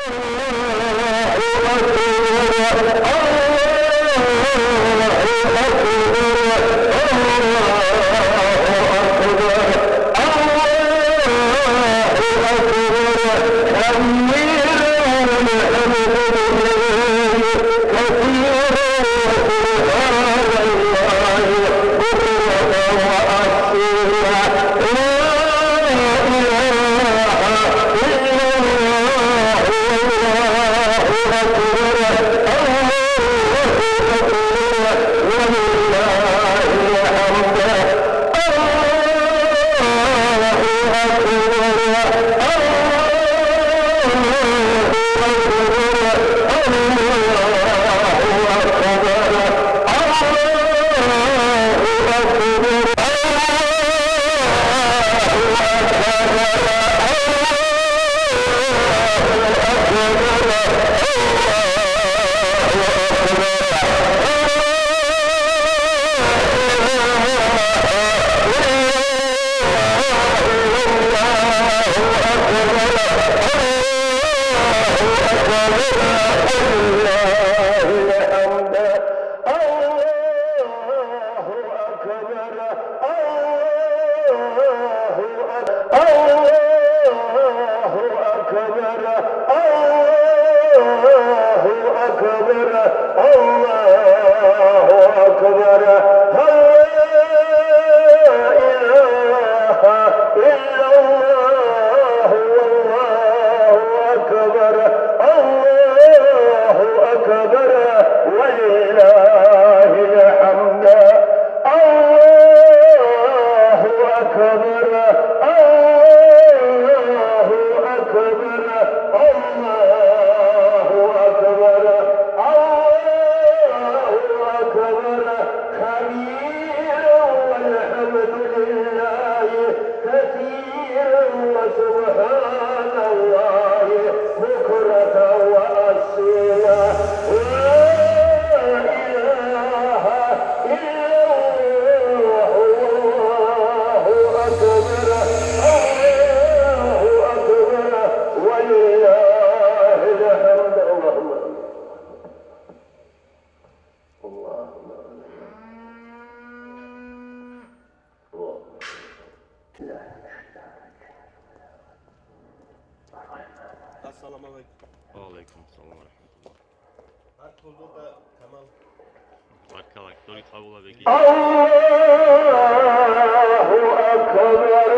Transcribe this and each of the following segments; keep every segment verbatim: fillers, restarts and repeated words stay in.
الله أكبر، الله أكبر، الله أكبر، الله أكبر. لا إله إلا الله والله أكبر، الله أكبر، ولله الحمد. الله أكبر، الله أكبر، الله أكبر، الله أكبر كبيرا والحمد لله كثيرا وسبحان الله بكرة وأصيلا. لا إله إلا الله والله أكبر، الله أكبر، ولله الحمد. اللهم آمين. اللهم آمين. Ассаламу алейкум. Ва алейкум ассалам ва рахматуллах. Баркалла, дори къабул гьабеги. Аллагьу акбар,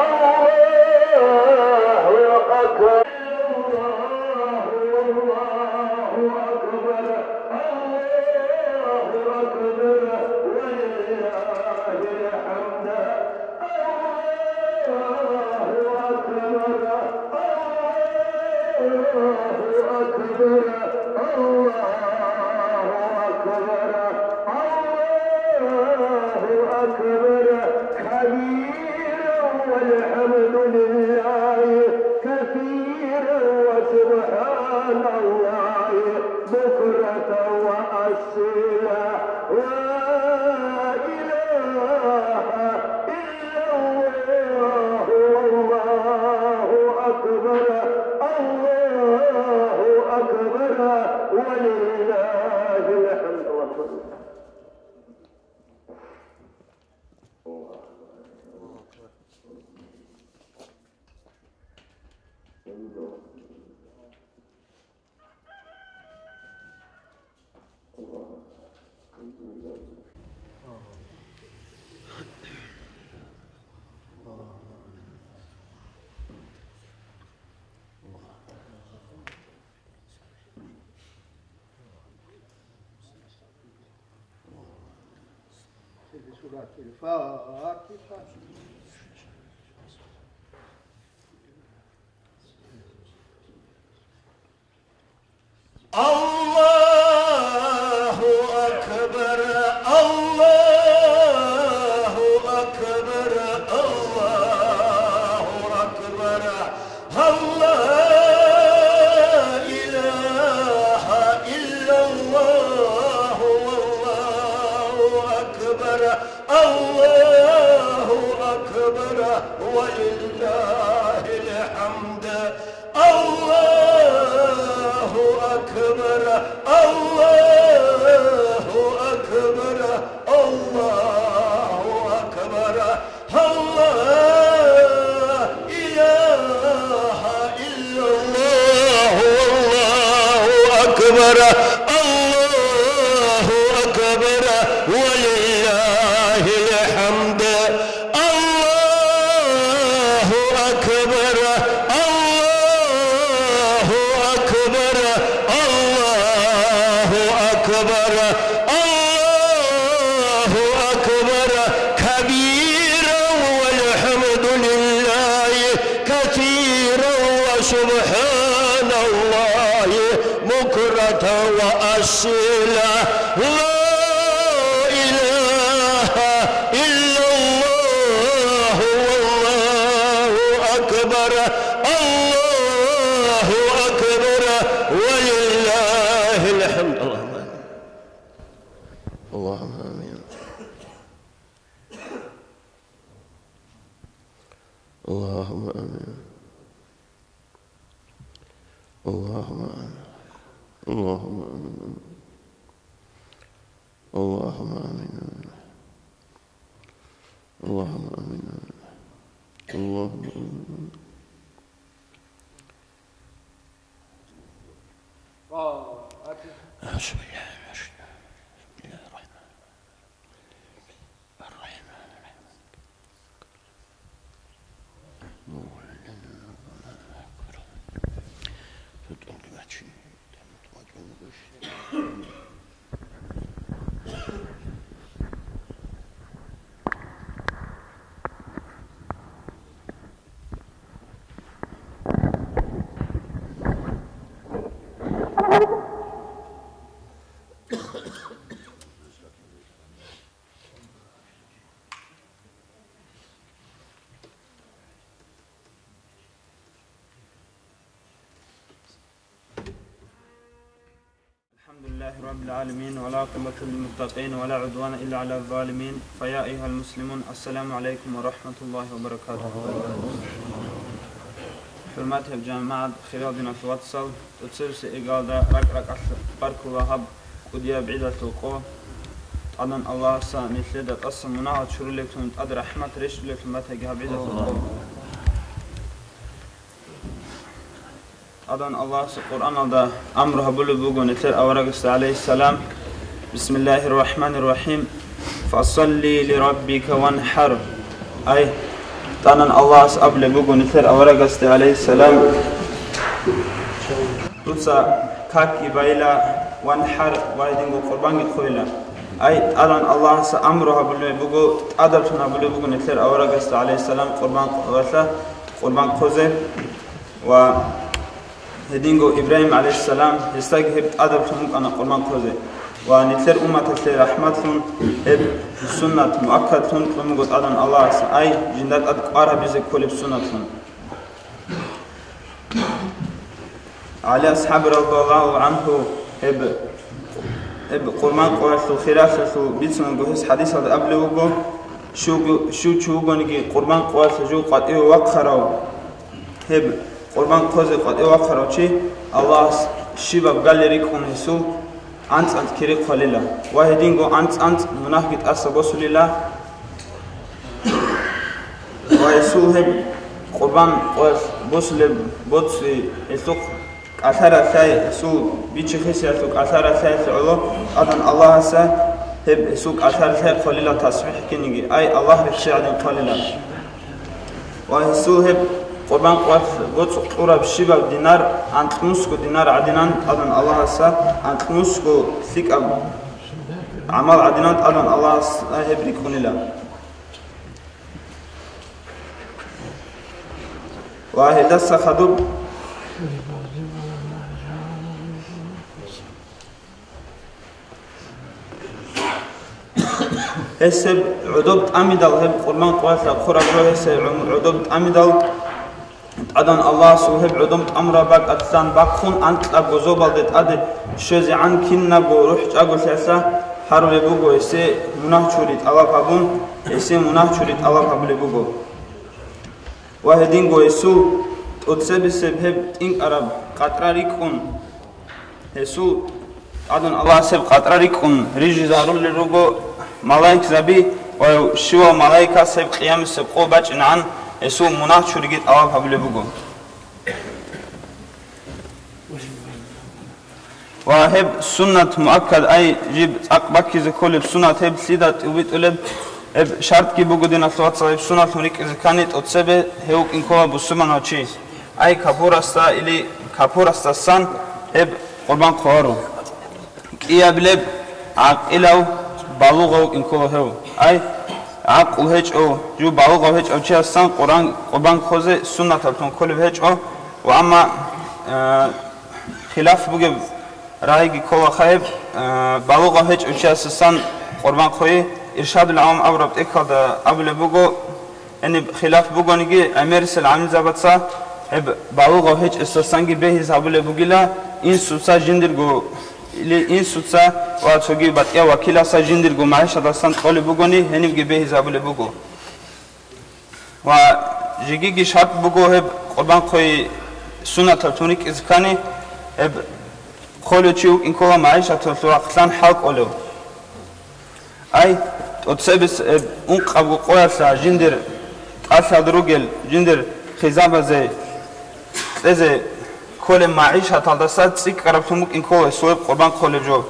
Аллагьу акбар. Аллагьу акбар, Аллагьу акбар, ва лиллягьил хӀамд. Аллагьу акбар, Аллагьу акбар, Аллагьу акбар, Аллагьу акбар, кабиран валхӀамдулиллагьи касиран ва субхӀаналлагьи букрата ва асила. Ла илагьа иллаллагьу, валлагьу акбар, Аллагьу акбар, ва лиллягьил хӀамд. سورة الفاتحة. الله أكبر، الله أكبر، الله أكبر. لا إله إلا الله والله أكبر، الله أكبر، ولله الحمد. الله لا إله إلا الله والله أكبر. الله أكبر ولله الحمد. الله أكبر. الله أكبر. الله أكبر. الله أكبر كبيرا والحمد لله كثيرا وسبحان الله بكرة وأصيلا. لا إله إلا الله والله أكبر. الله أكبر ولله الحمد. اللهم آمين. اللهم آمين. اللهم آمين. اللهم آمين. اللهم آمين. اللهم آمين. اللهم آمين. اللهم آمين. أعوذ بالله من الشيطان الرجيم. بسم الله الرحمن الرحيم. الرحمن الرحيم. الحمد لله رب العالمين، والعاقبة للمتقين، ولا عدوان إلا على الظالمين. فيا أيها المسلمون، السلام عليكم ورحمة الله وبركاته. ХӀурматиял жамагӀат, хириял диналъул вацал, тӀоцебесеб иргалда ракӀ-ракӀалъ баркула гьаб кӀудияб гӀидалъул къо. ТӀадан Аллагьас нилъеда тӀаса мунагьал чурулеблъун, тӀад рахӀмат рещтӀулеблъун батаги гьаб гӀидалъул къо. ТӀадан Аллагьас Къуръаналда амру гьабулеб буго нилъер аварагасда, гӀалайгьиссалам: «Бисмиллагьир рахӀманир рахӀим. Фасалли лираббика ванхӀар». Ай, тӀадан Аллагьас абулеб буго нилъер аварагасда, гӀалайгьиссалам: «Дуца какги байила, ванхӀар, ва гьединго къурбанги хъуйила». Ай, тӀадан Аллагьас амру гьабулеб буго, тӀадаблъун гьабулеб буго нилъер аварагасда, гӀалайгьиссалам, къурбан, къурбан хъузе. Ва гьединго Ибрагьим, гӀалайгьиссалам, гьесдаги гьеб тӀадаблъун букӀана къурбан хъузе. Ва нилъер умматалъе рахӀматлъун гьеб суннат муаккадлъун кьун буго тӀадан Аллагьас, ай, жинда тӀад кӀвар гьабизе кколеб суннатлъун. ГӀали асхӀаб, радияллагьу гӀангьу, гьеб, гьеб къурбан къоялъул хиралъалъул бицунаго, гьес хӀадисалда абулеб буго: «Щуго-, щив чи вугониги къурбан къоялъе жив къватӀиве вахъарав, гьеб къурбан хъузе къватӀиве вахъарав чи, Аллагьас щибаб гали рикӀкӀун гьесул анцӀ-анцӀ кири хъвалила, ва гьединго анцӀ-анцӀ мунагьги тӀаса босулила». Ва гьесул гьеб къурбан къоялъ босулеб боцӀи гьелъухъ кӀалъараб лъай, гьесул бичи-хисиялъул кӀалъараб лъаялъе гӀоло тӀадан Аллагьас гьеб гьесул кӀалъараб лъай хъвалила тасбихӀ ккениги, ай, Аллагь рехси гӀадин хъвалила. Ва гьесул гьеб къурбан къоялъ боцӀ кьураб щибаб динар, анкьнусго динар гӀадинан тӀадан Аллагьас анкьнусго лъикӀаб гӀамал гӀадинан тӀадан Аллагьас гьеб рикӀкӀунила. Ва гьелдаса хадуб гьес гьеб гӀодоб тӀамидал, гьеб къурбан къоялъ хъураб жо, гьес гьеб гӀодоб тӀамидал тӀадан Аллагьасул гьеб гӀодоб тӀамураб бакӀалъан бахъун анкьабго зобалде тӀаде щвезегӀан кинабго рухӀ чӀаголъиялъа гьарулеб буго, гьесие мунагь чури тӀалаб гьабун, гьесие мунагь чури тӀалаб гьабулеб буго. Ва гьединго гьесул тӀоцебесеб гьеб тӀинкӀараб къатӀра рикӀкӀун, гьесул тӀадан Аллагьас гьеб къатӀра рикӀкӀун рижизарулел руго малаикзаби, Ва щивав малаикас гьеб къиямасеб къо бачӀинегӀан гьесул мунагь чуриги тӀалаб гьабулеб буго. Ва гьеб суннат муаккад, ай жиб цӀакъ баккизе кколеб суннат, гьеб лъида тӀубитӀулеб? Гьеб шартги буго, диналъул вацал, гьеб суннатлъун рикӀкӀизе ккани тӀоцебе гьев вукӀин ккола бусурманав чи, ай капурасда или капурасдасан гьеб къурбан хъваро. КӀиабилеб гӀакъилав балугъав вукӀин ккола гьев. Ай, гӀакъул гьечӀев, жив балугъав гьечӀев чиясдасан къурбан, къурбан хъвазе суннатаблъун кколеб гьечӀо. Ва амма, э, хилаф бугеб рагӀиги кколаха гьеб, э, балугъав гьечӀев чиясдасан къурбан хъвайи. Иршадул гӀавам абураб тӀехьалда абулеб буго, гьениб хилаф бугониги, гӀемерисел гӀалимзабаца гьеб балугъав гьечӀесдасанги бегьиз гьабулеб бугила, инсуца жиндирго, или инсуца ва цоги батӀияв вакиласа жиндирго магӀишаталдасан кьолеб бугони, гьенибги бегьиз гьабулеб буго. Ва жегиги шарт буго гьеб къурбан хъвайи суннатаблъун рикӀкӀизе ккани, гьеб хъолев чи вукӀин ккола магӀишаталъул рахълъан хӀал кӀолев. Ай, тӀоцебес, э, ункъабго къоялъа жиндир тӀалъалда ругел, жиндир хъизабазе кьезе кколеб магӀишаталдаса цӀикӀкӀараблъун букӀин ккола гьесул гьеб къурбан хъолеб жо.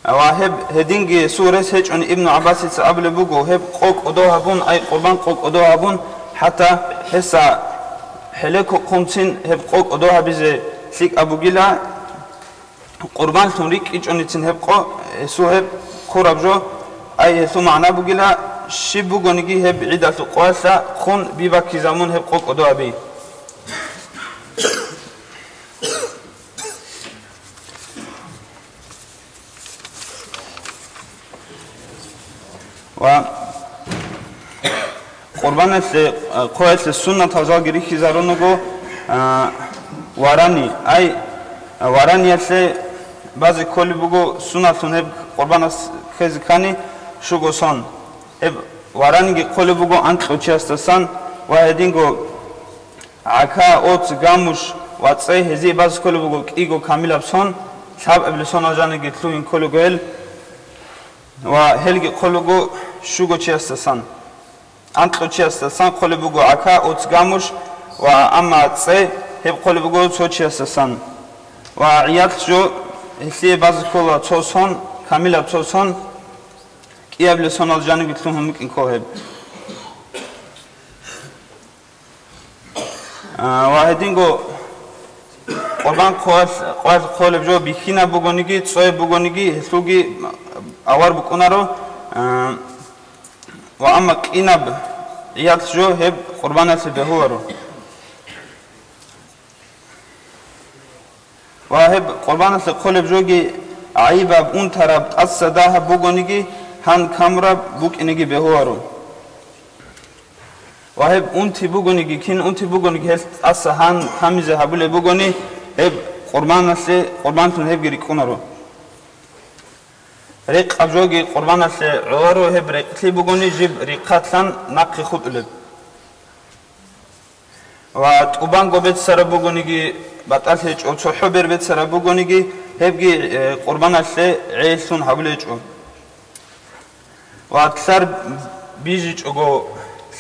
Ва гьеб гьединги гьесул рес гьечӀони, Ибну ГӀаббасица абулеб буго, гьеб къо кӀодо гьабун, ай къурбан къо кӀодо гьабун, хӀатта гьеса хӀелеко хъунцин гьеб къо кӀодо гьабизе лъикӀаб бугила, къурбанлъун рикӀкӀичӀоницин гьеб къо, гьесул гьеб хъураб жо, ай гьелъул магӀна бугила, щиб бугониги гьеб гӀидалъул къоялъа хъун бибаккизамун гьеб къо кӀодо гьаби. Ва къурбаналъе, а, хъваялъе суннатал жалги рихьизарунаго, а, варани, ай, а, вараниялъе базе кколеб буго суннатлъун гьеб къурбанас ккезе ккани щуго сон. Гьеб вараниги хъолеб буго анкьучиясдасан ва гьединго гӀака, оц, гамуш ва цӀе гьезие базе кколеб буго кӀиго камилаб сон, лъабабилеб сонал жаниги лъугьин кколего гьел, ва гьелги хъолего щуго чиясдасан. Анкьучиясдасан хъолеб буго гӀака, оц, гамуш ва амма цӀе гьеб хъолеб буго цо чиясдасан. Ва гӀиялъ жо гьелъие базе ккола цо сон, камилаб цо сон, кӀиабилеб сонал жаниги лъугьун букӀин ккола гьеб. А, ва гьединго къурбан хъвал-, хъвал-, хъолеб жо бихьинаб бугониги, цӀояб бугониги, гьелъулги авар букӀунаро, а, ва амма къинаб гӀиялъ жо гьеб къурбаналъе бегьуларо. Ва гьеб къурбаналъе хъолеб жоги гӀайибаб, унтараб, тӀаса дагьаб бугониги, гьан камураб букӀинеги бегьуларо. Ва гьеб унти бугониги, кин унти бугониги, гьел тӀаса гьан камизе гьабулеб бугони, гьеб къурбаналъе, къурбанлъун гьебги рикӀкӀунаро. Рекъаб жоги къурбаналъе гӀоларо, гьеб рекълъи бугони, жиб рихъалъан нахъе хутӀулеб. Ва тӀубанго беццараб бугониги, батӀалъи гьечӀо, цохӀо бер беццараб бугониги, гьебги, э, къурбаналъе гӀеллъун гьабулечӀо. Ва лъар бижичӀого,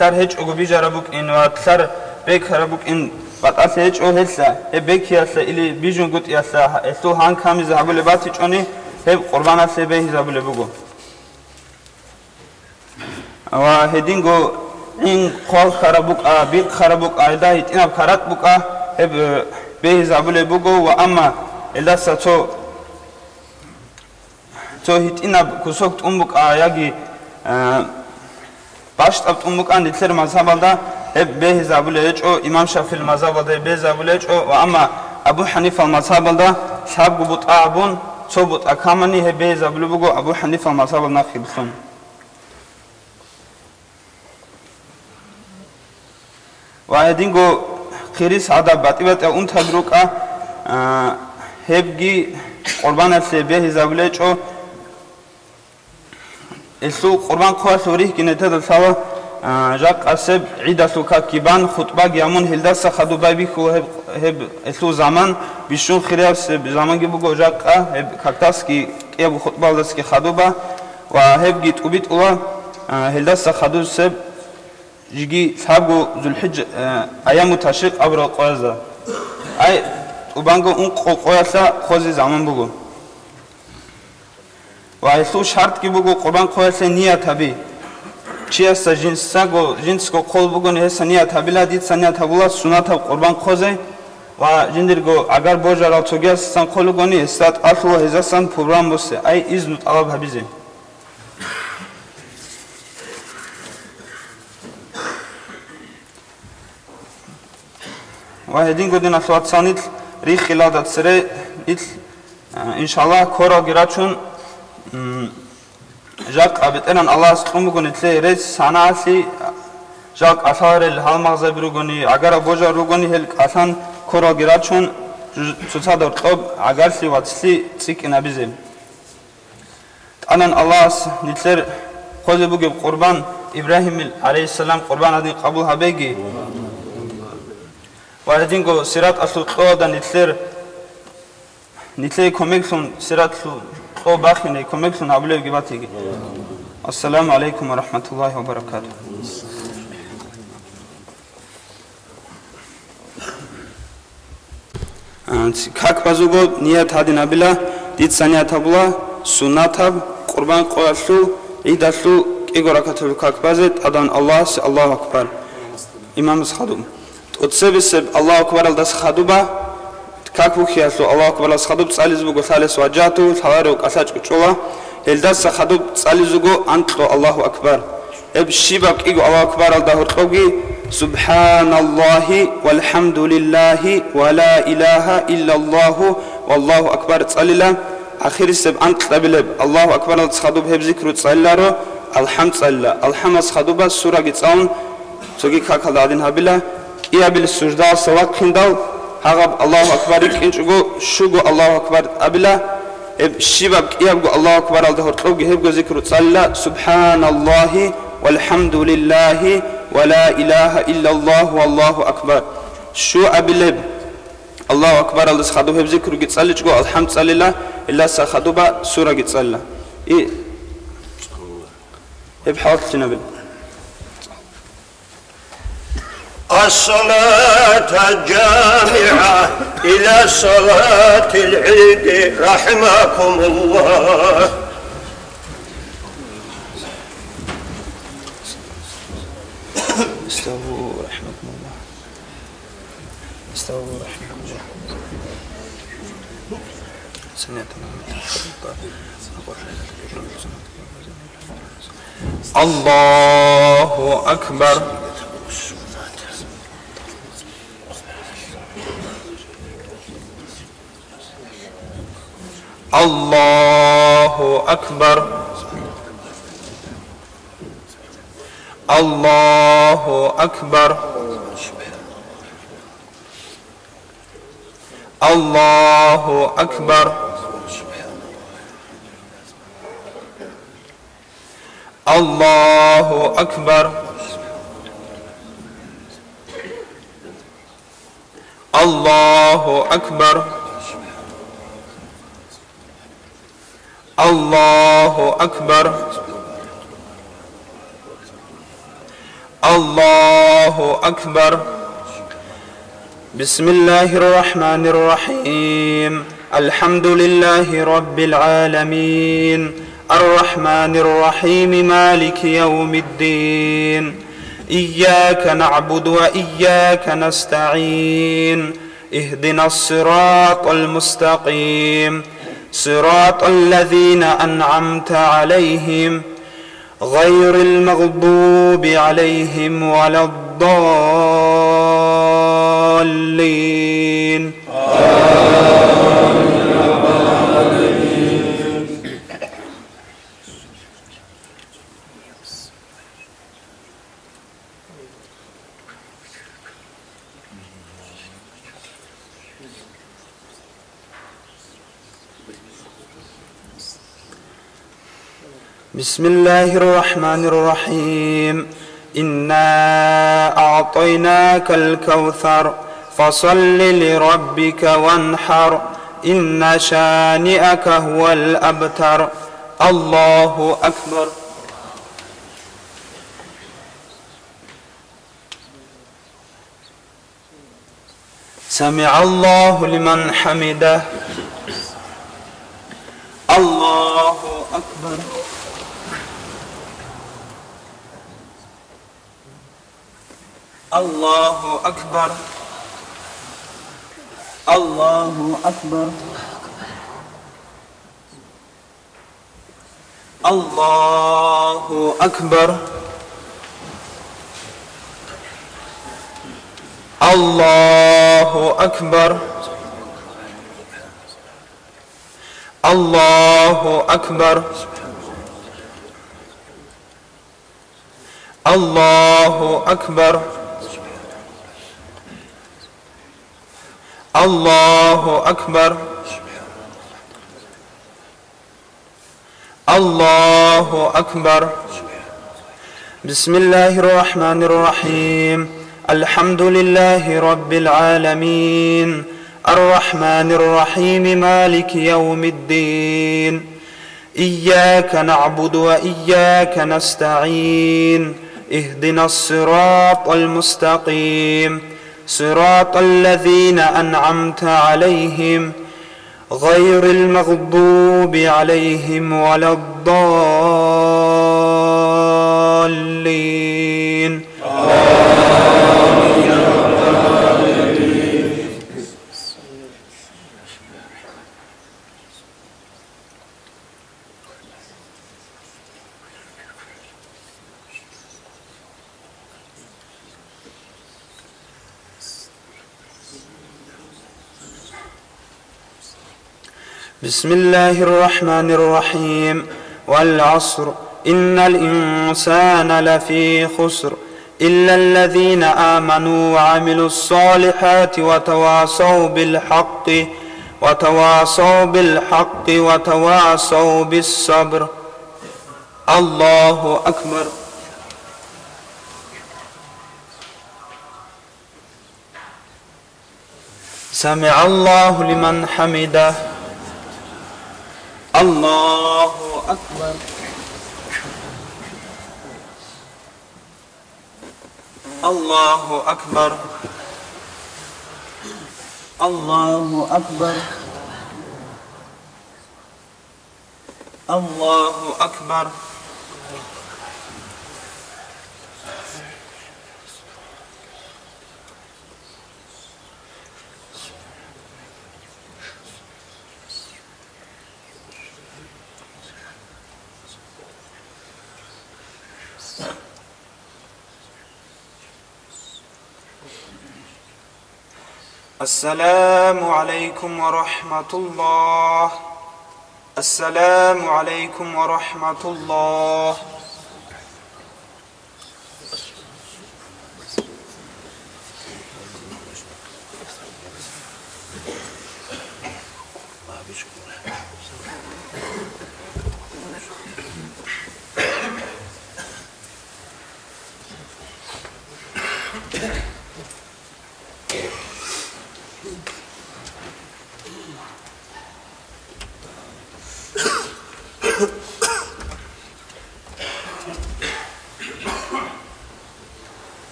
лъар гьечӀого бижараб букӀин ва лъар бекараб букӀин батӀалъи гьечӀо гьелъа, гьеб бекиялъа или бижунгутӀиялъа гьелъул гьан камизе гьабулеб батичӀони, гьеб къурбаналъе бегьизабулеб буго. Ва гьединго гӀин хъвалхьараб букӀа, бихъараб букӀа, гьелда гьитӀинаб карат букӀа, гьеб, э, бегьизабулеб буго, ва амма гьелдаса цо, цо гьитӀинаб кусок тӀун букӀа яги, э, бащтӀаб тӀун букӀан нилъер мазгьабалда, гьеб бегьизабулеб гьечӀо, имам ШафигӀил мазгьабалда гьеб бегьизабулеб гьечӀо, ва амма Абу ХӀанифал мазгьабалда лъабго бутӀа абун, цо бутӀа камани гьеб бегьизабулеб буго Абу ХӀанифал мазгьабал нахъе бихьун. Ва гьединго хирис гӀадаб батӀи-батӀиял унтаби рукӀа, а, гьебги къурбаналъе бегьизабулечӀо. Гьелъул къурбан хъвалъул рихьги нетеда лъала, а, жакъасеб гӀидалъул какги бан, хутӀбаги гьамун, гьелдаса хадуб байбихьула гьеб, гьеб гьелъул заман, бищун хириябсеб заманги буго жакъа, гьеб какдасги кӀиябго хутӀбаялдасги хадуба. Ва гьебги тӀубитӀула, а, гьелдаса хадусеб жеги лъабго ЗулхӀиджа, а, аяму ташрикъ абурал къоязда. Ай, тӀубанго ункъо къоялъа хъозе заман буго. Ва гьелъул шартӀги буго къурбан хъоялъе ният гьаби. Чиясда жинсаго, жинцаго хъол бугони, гьесда ният гьабила, дица ният гьабула сунатаб къурбан хъозе, ва жиндирго гӀагар божарал цогиясдасан хъол бугони, гьесда тӀалъула гьезасан пурбан босе, ай изну тӀалаб гьабизе. Ва гьединго, диналъул вацал, нилъ риххилалда цере, нилъ, а, иншаллагь, ккоралги рачун, м, жакъа БетӀергьан Аллагьас кьун буго нилъее рес санаалъи, жакъа лъаларел гьалмагъзаби ругони, гӀагарал божар ругони, гьел кӀалъан ккоралги рачун, жу-, цоцазда гьоркьоб гӀагарлъи вацлъи цӀикӀкӀинабизе. ТӀадегӀан Аллагьас нилъер хъозе бугеб къурбан, Ибрагьимил, гӀалайгьиссалам, къурбан гьадин къабул гьабеги. Ва гьединго сираталъул кьоялда нилъер, нилъее кумеклъун, сираталъул кьо бахине кумеклъун гьабулебги батиги. Ассаламу гӀалайкум ва рахӀматуллагьи ва баракатугьу. А, ц-, как базуго ният гьадин гьабила, дица ният гьабула суннатаб къурбан къоялъул гӀидалъул кӀиго ракатаб как базе ТӀадегӀан Аллагьасе Аллагьу акбар. Имамас хадуб. ТӀоцебесеб Аллагьу акбаралдаса хадуба, как бухьиялъул Аллагьу акбаралдаса хадуб цӀализе буго лъалес ваджагьту, лъаларев кӀалъачӀго чӀола, гьелдаса хадуб цӀализе буго анкьго Аллагьу акбар. Гьеб щибаб кӀиго Аллагьу акбаралда гьоркьобги, субхӀаналлагьи валхӀамдулиллагьи ва ла илагьа иллаллагьу валлагьу акбар цӀалила, ахирисеб анкьабилеб Аллагьу акбаралдаса хадуб гьеб зикру цӀалиларо, алхӀам цӀалила, алхӀамас хадуба сураги цӀалун, цоги какалда гьадин гьабила, кӀиабилеб суждалъа вахъиндал, гьагъаб Аллагьу акбар рикӀкӀинчӀого щуго Аллагьу акбар абила, гьеб щибаб кӀиябго Аллагьу акбаралда гьоркьобги гьебго зикру цӀалила, субхӀаналлагьи валхӀамдулиллагьи ва ла илагьа иллаллагьу валлагьу акбар. Щуабилеб Аллагьу акбаралдаса хадуб гьеб зикруги цӀаличӀого алхӀам цӀалила, гьелдаса хадуба сураги цӀалила. И, гьеб хӀалтӀинабила. الصلاة الجامعة إلى صلاة العيد، رحمكم الله. استووا رحمكم الله. استووا رحمكم الله. سمعت الله. الله أكبر. الله أكبر. الله أكبر. الله أكبر. الله أكبر. الله أكبر. الله أكبر. الله أكبر. بسم الله الرحمن الرحيم. الحمد لله رب العالمين. الرحمن الرحيم. مالك يوم الدين. إياك نعبد وإياك نستعين. اهدنا الصراط المستقيم. صراط الذين أنعمت عليهم غير المغضوب عليهم ولا الضالين. بسم الله الرحمن الرحيم. إنا أعطيناك الكوثر، فصل لربك وانحر، إن شانئك هو الأبتر. الله أكبر. سمع الله لمن حمده. الله أكبر. الله أكبر. الله أكبر. الله أكبر. الله أكبر. الله أكبر. الله أكبر. الله أكبر. الله أكبر. بسم الله الرحمن الرحيم. الحمد لله رب العالمين. الرحمن الرحيم. مالك يوم الدين. إياك نعبد وإياك نستعين. اهدنا الصراط المستقيم. صراط الذين أنعمت عليهم غير المغضوب عليهم ولا الضالين. بسم الله الرحمن الرحيم. والعصر، إن الإنسان لفي خسر، إلا الذين آمنوا وعملوا الصالحات وتواصوا بالحق، وتواصوا بالحق وتواصوا بالصبر. الله أكبر. سمع الله لمن حمده. الله أكبر. الله أكبر. الله أكبر. الله أكبر. السلام عليكم ورحمة الله. السلام عليكم ورحمة الله.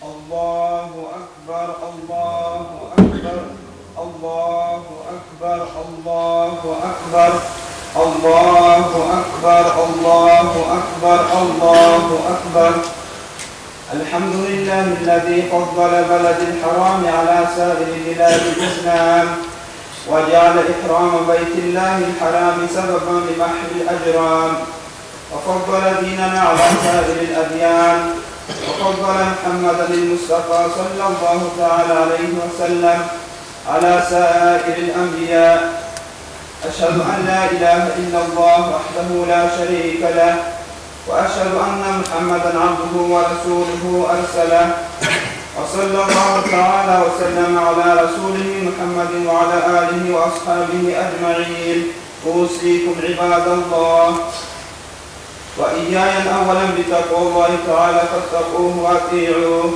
الله أكبر، الله أكبر، الله أكبر، الله أكبر، الله أكبر، الله أكبر، الله أكبر. الحمد لله الذي فضل بلد الحرام على سائر بلاد الإسلام، وجعل إحرام بيت الله الحرام سببا لمحو الأجرام، وفضل ديننا على سائر الأديان، وفضل محمدا المصطفى صلى الله تعالى عليه وسلم على سائر الأنبياء. أشهد أن لا إله إلا الله وحده لا شريك له، وأشهد أن محمدا عبده ورسوله أرسله، وصلى الله تعالى وسلم على رسوله محمد وعلى آله وأصحابه أجمعين. أوصيكم عباد الله وإياي أولا بتقوى الله تعالى فاتقوه وأطيعوه.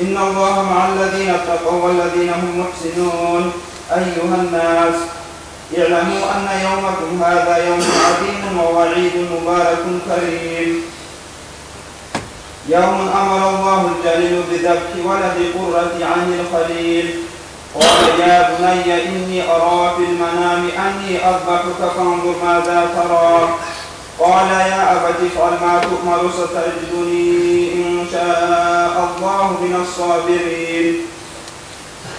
إن الله مع الذين اتقوا والذين هم محسنون. أيها الناس، اعلموا أن يومكم هذا يوم عظيم ووعيد مبارك كريم، يوم أمر الله الجليل بذبح ولد قرة عين الخليل، قال: يا بني إني أرى في المنام أني أذبحك فانظر ماذا ترى. قال: يا أبت افعل ما تؤمر ستجدني إن شاء الله من الصابرين.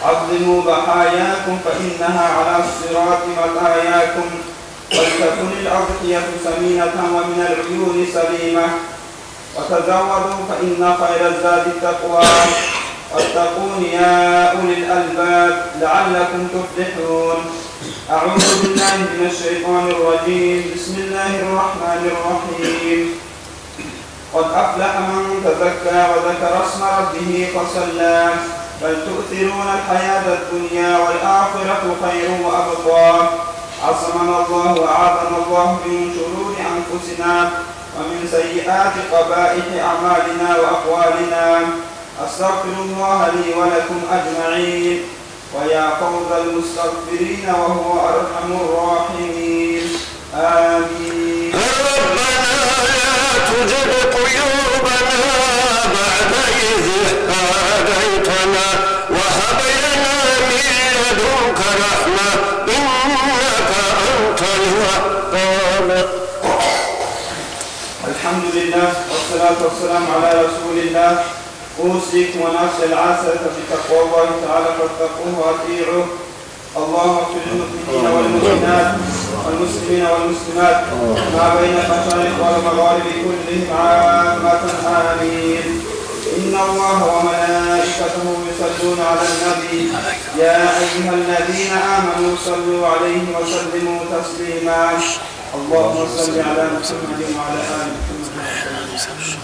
عظموا ضحاياكم فإنها على الصراط مطاياكم، ولتكن الأضحية سمينة ومن العيون سليمة، وتزودوا فإن خير الزاد التقوى، واتقون يا أولي الألباب لعلكم تفلحون. أعوذ بالله من الشيطان الرجيم. بسم الله الرحمن الرحيم. قد أفلح من تزكى وذكر اسم ربه فصلى، بل تؤثرون الحياة الدنيا والآخرة خير وأبقى. عصمنا الله وأعاذنا الله من شرور أنفسنا ومن سيئات قبائح أعمالنا وأقوالنا. أستغفر الله لي ولكم أجمعين. ويا فوز المستغفرين وهو أرحم الراحمين. آمين. ربنا لا تزغ قلوبنا بعد إذ هديتنا وهب لنا من لدنك رحمة إنك أنت الوهاب. الحمد لله والصلاة والسلام على رسول الله. أوصيكم ونفسي العاصية بتقوى الله تعالى فاتقوه وأطيعوه. اللهم اغفر للمؤمنين والمؤمنات والمسلمين والمسلمات ما بين المشارق والمغارب كلهم عامة. آمين. إن الله وملائكته يصلون على النبي، يا أيها الذين آمنوا صلوا عليه وسلموا تسليما. اللهم صل على محمد وعلى آل محمد.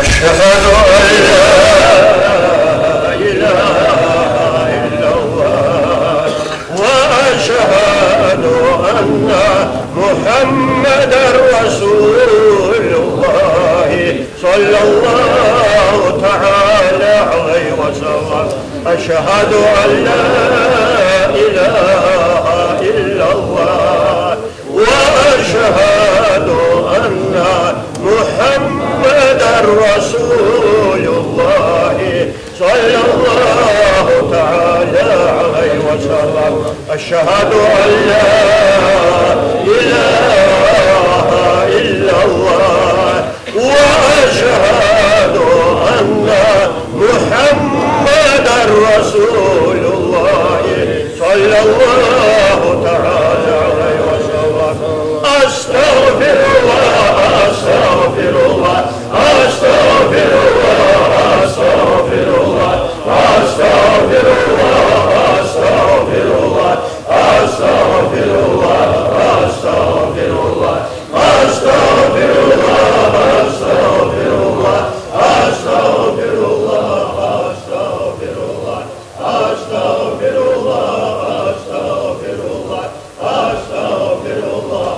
أشهد أن لا إله إلا الله، وأشهد أن محمدا رسول الله، صلى الله تعالى عليه وسلم. أشهد أن لا إله إلا الله، وأشهد أن محمدا رسول الله، صلى الله تعالى عليه وسلم. أشهد أن لا إله إلا الله، وأشهد أن محمدا رسول الله، صلى الله تعالى عليه وسلم. أستغفر الله، أستغفر الله، أستغفر الله، أستغفر الله، أستغفر الله، أستغفر الله، أستغفر الله، أستغفر الله. أستغفر الله، أستغفر الله، أستغفر الله، أستغفر الله، أستغفر الله، أستغفر الله، أستغفر الله،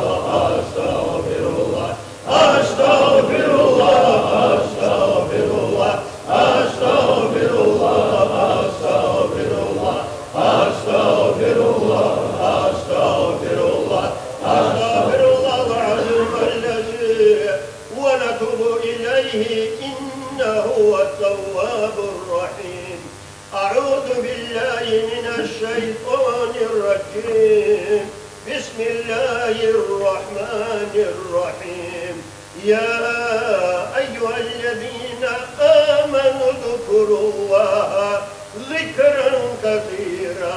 أستغفر الله، أستغفر الله، أستغفر الله، أستغفر الله، أستغفر الله، أستغفر الله، أستغفر الله، أستغفر الله العظيم الذي ونتوب إليه إنه هو التواب الرحيم. أعوذ بالله من الشيطان الرجيم. بسم الله الرحمن الرحيم. يا أيها الذين آمنوا اذكروا الله ذكرا كثيرا.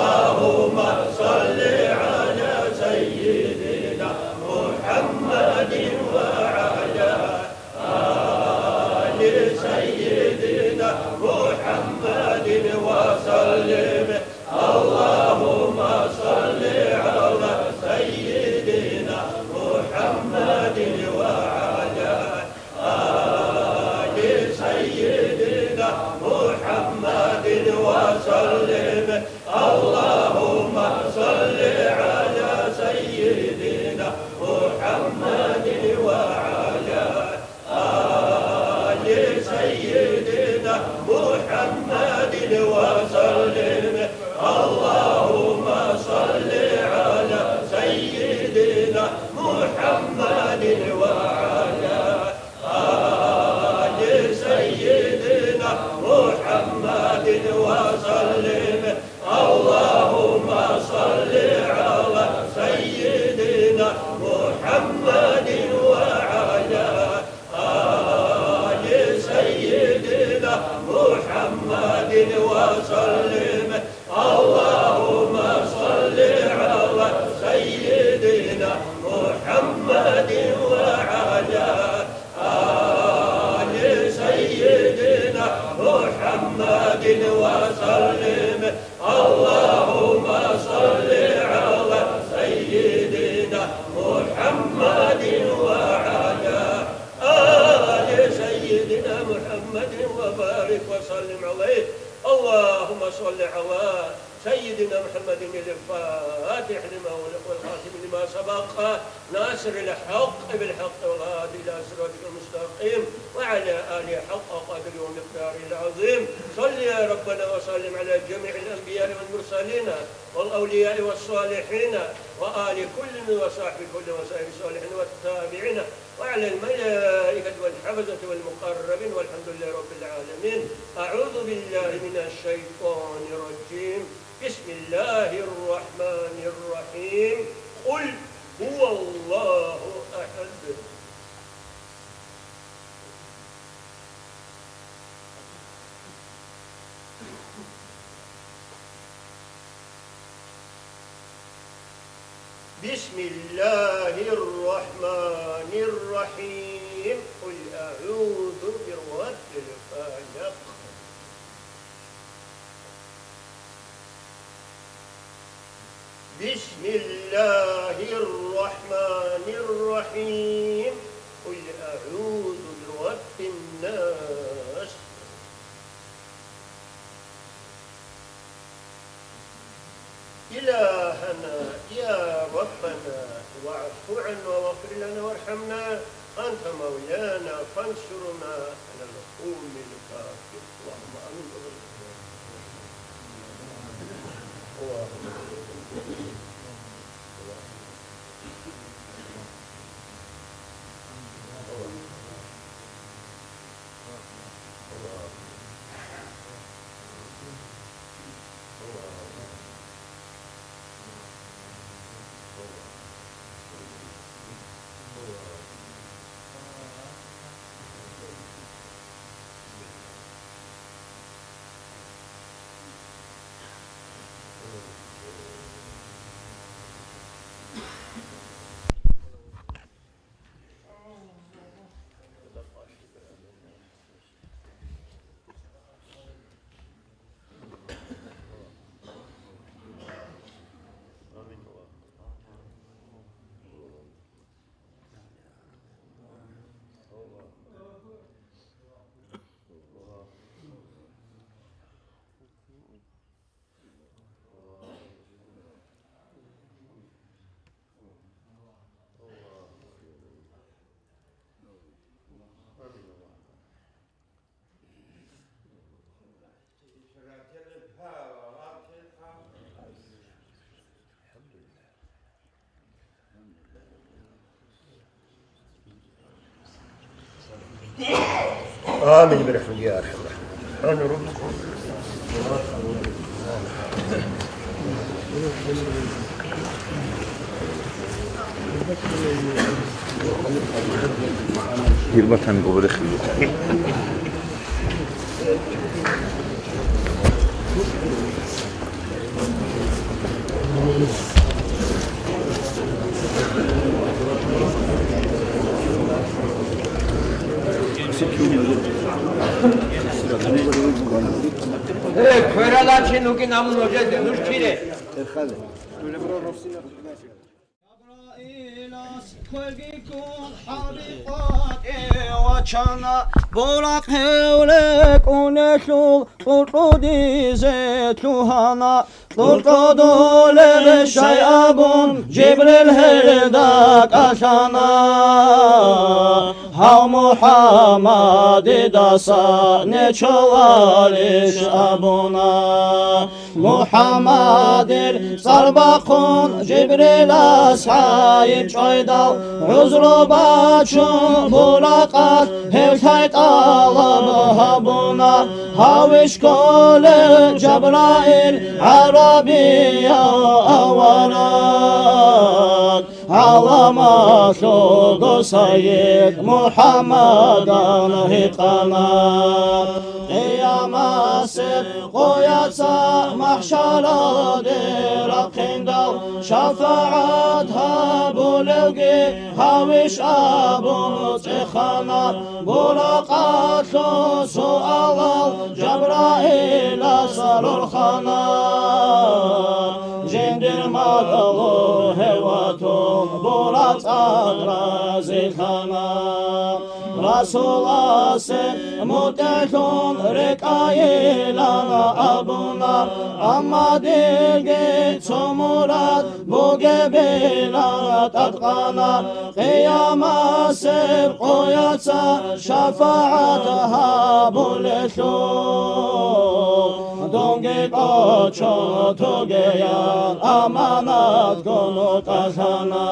وسلم. اللهم صل على سيدنا محمد وعلى آل سيدنا محمد وسلم. اللهم صل على سيدنا محمد وعلى آل سيدنا محمد وسلم. اللهم صل على سيدنا محمد وعلى آل سيدنا محمد وسلم. اللهم صل على سيدنا محمد وعلى آل سيدنا محمد وسلم. اللهم صل على سيدنا محمد وعلى آل سيدنا محمد وبارك وسلم عليه. اللهم صل على سيدنا محمد الفاتح لما أغلق والخاتم لما سبق ناصر الحق بالحق والهادي إلى صراطك المستقيم وعلى آله حق قدره ومقداره العظيم. صل يا ربنا وسلم على جميع الأنبياء والمرسلين والأولياء والصالحين وآل كل وصحب كل وسائر الصالحين والتابعين وعلى الملائكة والحفظة والمقربين والحمد لله رب العالمين. أعوذ بالله من الشيطان الرجيم. بسم الله الرحمن الرحيم. قل هو الله أحد. بسم الله الرحمن الرحيم. قل أعوذ برب الفلق. بسم الله الرحمن الرحيم. قل أعوذ برب الناس. إلهنا يا ربنا، واعف عنا واغفر لنا وارحمنا، أنت مولانا فانصرنا على القوم الكافرين. اللهم آمين. اللهم آمين. آمين برحمتك يا أرحم الراحمين. Гьирбатан гобрехи. Э, квералачин уги намун нужеде, нуж чире. Квегиккун хӀаби къватӀе вачана, Буракъ гьев рекӀунелъул кьуркьудизе лъугьана. Кьуркьудулеб щай абун, Жибрил гьелда кӀалъана, гьав МухӀаммадидаса нечолалищ абуна. МухӀаммадил цӀар бахъун Жибрилас гьайиб чӀвайдал, гӀузру бачун Буракъалъ гьев лъай тӀалаб гьабуна. Гьавищ кколел Жабраил гӀарабияв авараг, гӀаламалъулго Сайид МухӀаммадан гьикъана. Къиямасеб къояца махӀшаралде рахъиндал, шафагӀат гьабулевги гьавищ абун цӀехана. Буракъалъул суалал Жабраилас рорхана, жиндир мадалу гьев ватун Буракъ цӀакъ разилъана. Расуласе мутӀигӀлъун рекӀайилан абуна, амма дирги цо мурад бугебилан тӀадкъана. Къиямасеб къояца шафагӀат гьабулелъул, дунги кӀочо тогеян аманатгун кӀалъана.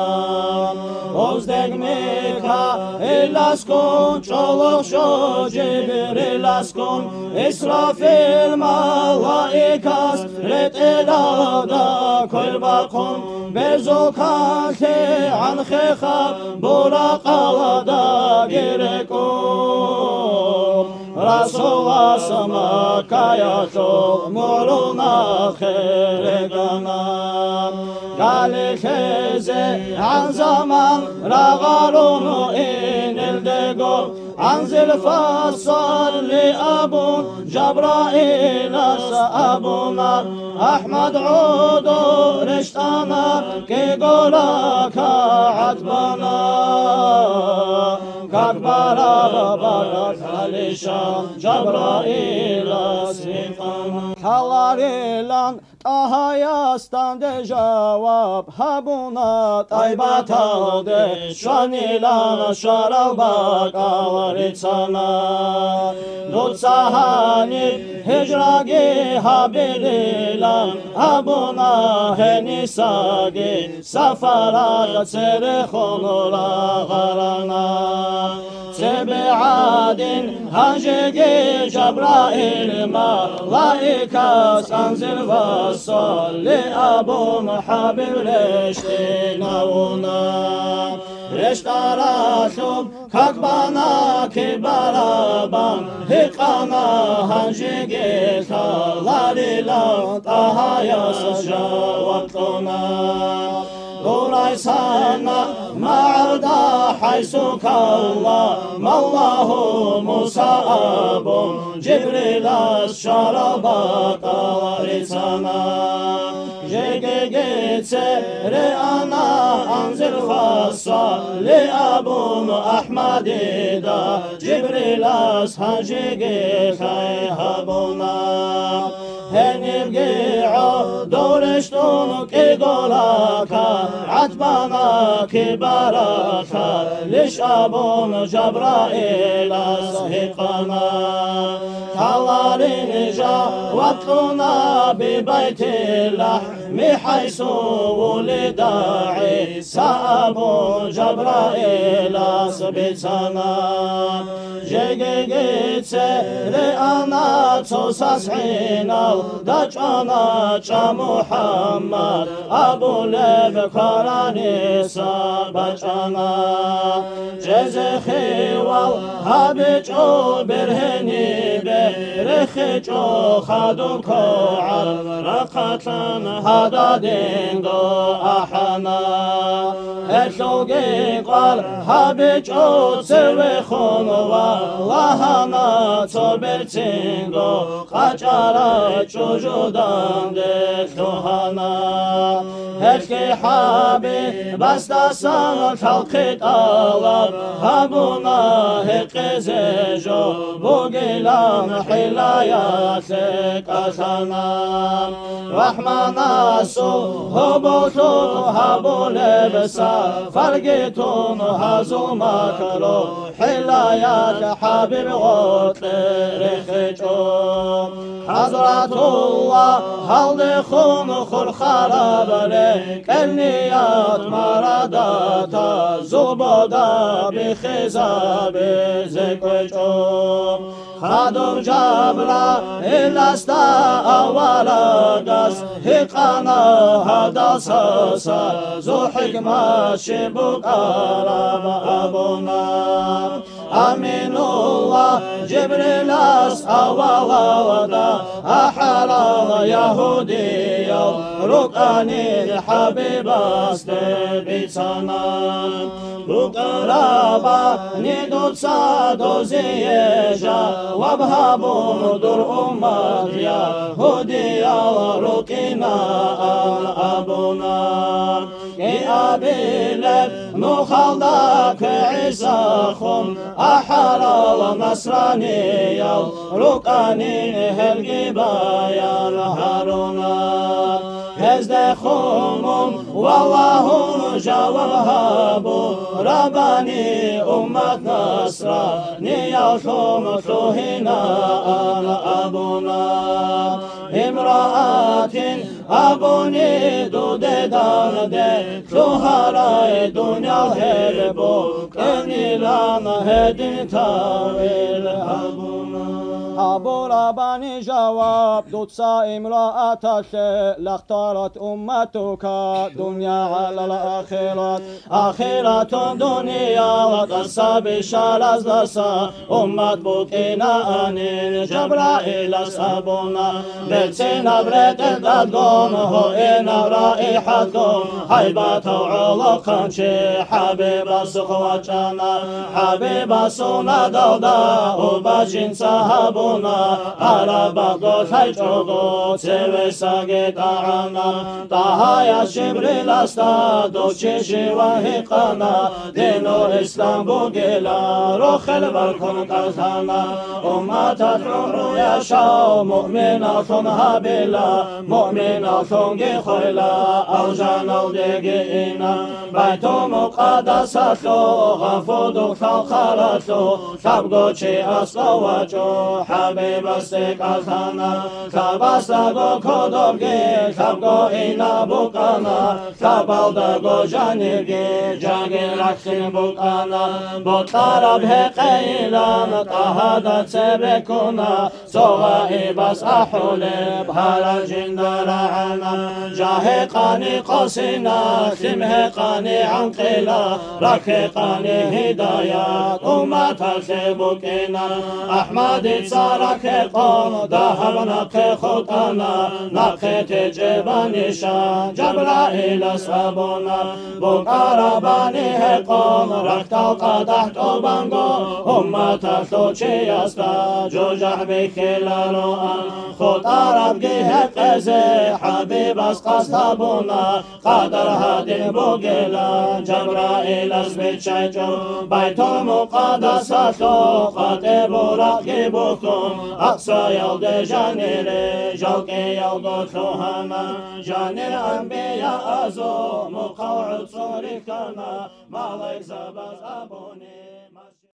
Гъоздег Микаиласкун, чӀолохъ що Жибриласкун, Исрафил малаикас ретӀелалда квер бахъун, берзул канлъи гӀанхъеха Буракъалдаги рекӀун. Расулас Маккаялъул мурул нахъе регана. Гали лъезегӀан заман рагъарун инелдего, анзил фассалли абун, Жабраилас абуна, АхӀмад гӀодо рещтӀана, кӀиго ракагӀат бана. Как бараб баракалищал Жабраилас гьикъана. Лъаларилан ТӀагьаяс данде жаваб гьабуна, ТӀайбаталде щванилан щварал бакӀал рицана. Дуца гьаниб гьижраги гьабилилан абуна, гьенисаги сапаралда церехун рагъарана. Цебе гӀадин гьанжеги Жабраил малаикас анзил вассалли абун ХӀабиб рещтӀинавуна. РещтӀаралъуб как бана кибарабан гьикъана, гьанжеги лъаларилан ТӀагьаяс жаваб кьуна. Дурайсана магӀарда хӀайсу калла маллагьу Муса абун, Жибрилас щварал бакӀал рицана. Жегеги цере ана анзил фассалли абун АхӀмадида, Жибрилас гьанжеги лъай гьабуна. Гьенибги гӀодов рещтӀун кӀиго ракагӀат бана кибаралъалищ абун Жабраилас гьикъана. Лъаларин жаваб кьуна би Байтиллагьми хӀайсу вулида ГӀиса абун Жабраилас бицана. Жегеги цере ана цо сасгӀиналда чӀвана, чӀа МухӀаммад абулеб квараниса бачӀана. Чезе хиял гьабичӀо бергьенибе, рехичӀо хадуб когӀал Хъалъан гьададинго ахӀана, гьелъулги къвар гьабичӀо цевехун ва лагьана цо берцинго къачӀарай чӀужу данде лъугьана. Гьелъги ХӀабибасдасан лъалхъи тӀалаб гьабуна, гьекъезе жо бугилан хӀилаялъе кӀалъана. РахӀманасул гьоболлъухъ гьабулеб сапарги тун гьазул макру хӀилаялъ ХӀабиб гъоркье рехичӀо. ХӀазратуллагь, гьалдехун хурхараб рекӀел ният марадата зубода бихизабизе кӀвечӀо. Хадуб Жабраиласда аварагас гьикъана гьадал сасазул хӀикмат щиб букӀараб абуна. Аминуллагь Жибрилас авалалда ахӀарал ягьудиял рукӀанин ХӀабибасде бицана. Букъарабани дуца дозие жаваб гьабун, дур уммат ягьудиял рукӀинаан абуна. КӀиабилеб нухалда квегӀисахун ахӀарал насраниял рукӀанин гьелги баян гьаруна. Гьезде хъумун валагьун жаваб гьабурабани, уммат насранияллъун лъугьинаан абуна. Имраатин абуни дуде данде лъугьарай, дуниял гьел букӀанилан гьедин тавил гьабуна. Гьабурабани жаваб дуца имрааталъе: لا اختارت أمتك دنيا على الآخرة. Ахиратун дуниял тӀаса бищараздаса уммат букӀинаанин. Жабраилас абуна: берцинаб ретӀел тӀадгун, гьуинаб раихӀатгун, гьайбатав гӀолохъанчи ХӀабибасухъ вачӀана. ХӀабибасул надалда убачинца гьабуна, араб бакӀго лъайчӀого цевесаги тӀагӀана. ТӀагьаяс Жибриласда дов чи щиван гьикъана, дину ислам бугила рохел баркун кӀалъана. Умматалъ гӀумру яшав муъминаллъун гьабила, муъминаллъунги хвела, алжаналдеги ина. Байтул-Мукъадасалъул гъафудухъ лъалхъаралъул лъабго чи аскӀов вачӀун ХӀабибасде кӀалъана. Лъабасдаго кодобги лъабго ина букӀана, лъабалдаго жанирги жагир рахълъин букӀана. Бокьараб гьекъейилан ТӀагьада цебе ккуна, цо гъайибас ахӀулеб гьарал жинда рагӀана. Жа гьекъани къосина, лъим гьекъани гӀанкъила, рахъ гьекъани гьидаят умматалъе букӀина. АхӀмадица рахъ гьекъон дагьаб нахъе хутӀана, нахъе течӀебаниша Жабраилас абуна. Букъарабани гьекъон рахьдал къадахӀ тӀубанго, умматалъул чиясда жужахӀ бихьилароан. ХутӀарабги гьекъезе ХӀабибас къасд гьабуна, къадар гьадин бугила Жабраилас биччачӀо. Байтул-Мукъадасалъул къватӀибе буракъги бухьун, Акъсаялде жанире жал кӀиялго лъугьана. Жанир анбияазул мухъал гӀуцӀун рихьана, малаикзабаз абуни.